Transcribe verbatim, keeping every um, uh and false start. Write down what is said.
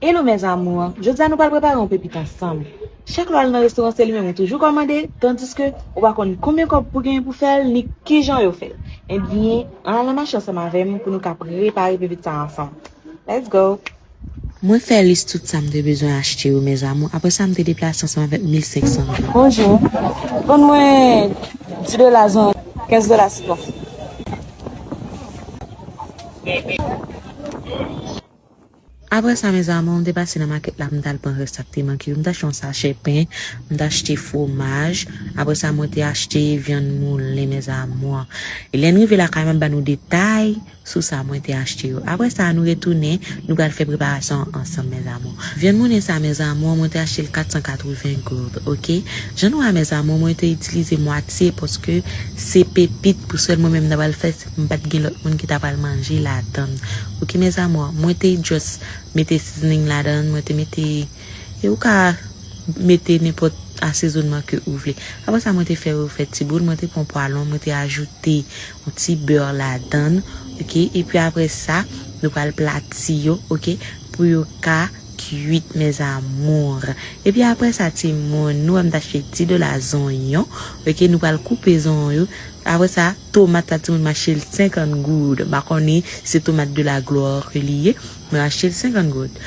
Hello mes amours, jodi a nou pral prepare yon pepit ansanm. Chak lè w al nan restoran se li menm ou toujou kòmande, tandiske ou pa konn konbyen kòb pou genyen pou fè l, ni kijan yo fè l. Ebyen, ann al nan mache ansanm avè m pou nou ka prepare pepit sa ansanm. Let's go! Mwen fè lis tout sa m te bezwen achte yo mes amours, apre sa m te deplase ansanm avèk mil senk san goud. Bonjou, vann mwen dis dola zong, kenz dola sitwon. Apre sa mes amours, m te pase nan makèt la, m t al pran rès sa k te manke yo. M t achte yon sachè pen, m t achte fwomaj. Apre sa, mwen te achte vyann moulen mes amours. E lè n rive lakay mwen, m ap ba nou detay sou sa mwen te achte yo. Apre sa, nou retounen, nou pral fè preparasyon an ansanm mes amours. Vyann moulen sa mes amours, mwen te achte l kat san katreven goud, oke? Jan nou wè mes amours, mwen te itilize mwatye paske se pepit pou sèl mwen menm m ta pral fè, m pa t gen lòt moun ki ta pral manje ladan l. Oke mes amours, mwen te just mete seasoning ladan l, mwen te mete, e ou ka mete nenpòt asezonman ke ou vle. Apre sa, mwen te fè yo fè ti boul, mwen te pran pwalon, mwen te ajoute yon ti bè ladan l, oke? Epi apre sa, nou pral plati yo, oke? Pou yo ka kwit mes amours. Epi apre sa, timoun, nou wè m t achte dis dola zonyon, oke? Nou pral koupe zonyon yo. Apre sa, tomat la, timoun, m achte l senkant goud. M pa konnen si se tomat de la gloire ke li ye, mwen achte l senkant goud.